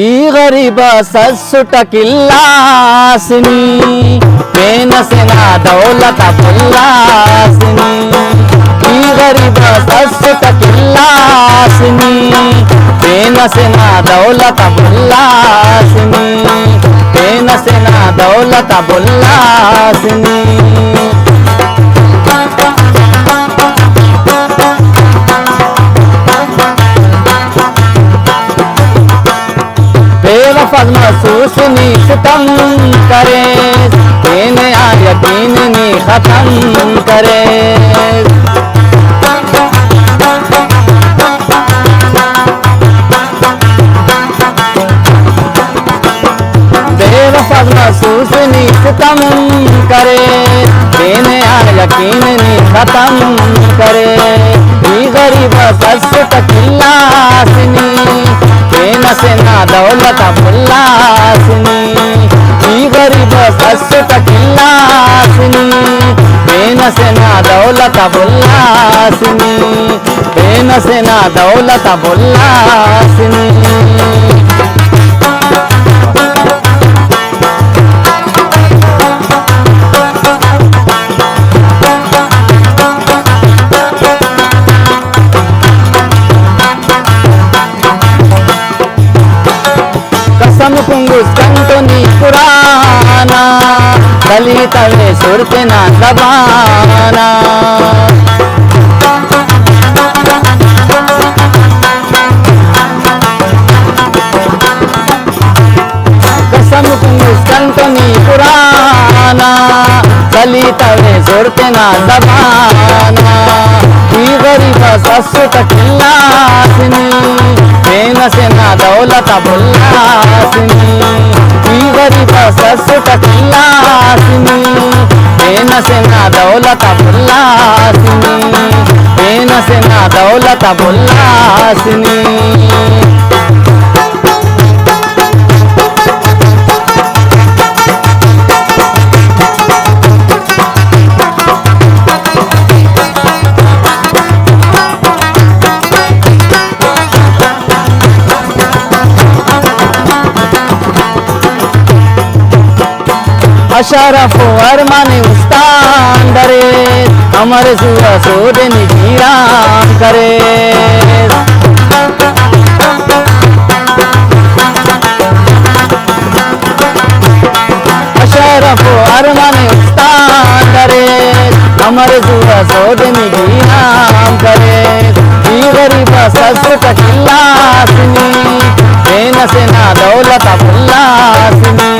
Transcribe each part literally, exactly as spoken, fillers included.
ای غریب اس اسٹ قلعہ اس نی، پین اسے نا دولت آ بھلا اس نی۔ ای غریب اس اسٹ قلعہ اس نی، پین اسے نا دولت آ بھلا اس نی۔ پین اسے نا دولت آ بھلا اس نی۔ بے وفاز محسوس نی ستم کریس، تینے آ یقین نی ختم کریس۔ بے وفاز محسوس نی ستم کریس، تینے آ یقین نی ختم کریس۔ ای غریب اس اسٹ قلعہ اس نی، پین اسے نا دولت آ بھلا اس نی۔ ای غریب اس اسٹ قلعہ اس نی، پین اسے نا دولت آ بھلا اس نی۔ پین اسے نا دولت آ بھلا اس نی۔ قسم کنگس کنتو نی قرآن آ، سلیتوے سر تینا زبان آ۔ قسم کنگس کنتو نی قرآن آ، سلیتوے سر تینا زبان آ۔ ای غریب اس اسٹ قلعہ اس نی، پین اسے نا دولت آ بھلا اس نی۔ ای غریب اس اسٹ قلعہ اس نی، پین اسے نا دولت آ بھلا اس نی۔ پین اسے نا دولت آ بھلا اس نی۔ اشرف و ارمان استان درے، امر زو اسود نی گیران کرے۔ اشرف و ارمان استان درے، امر زو اسود نی گیران کرے۔ ای غریب اس اسٹ قلعہ اس نی، پین اسے نا دولت آ بھلا اس نی۔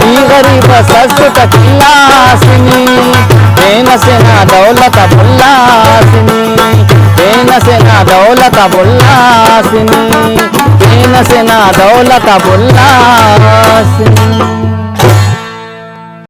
ای غریب اس اسٹ قلعہ اس نی، پین اسے نا دولت آ بھلا اس نی۔ پین اسے نا دولت آ بھلا اس نی۔ پین اسے نا دولت آ بھلا اس نی۔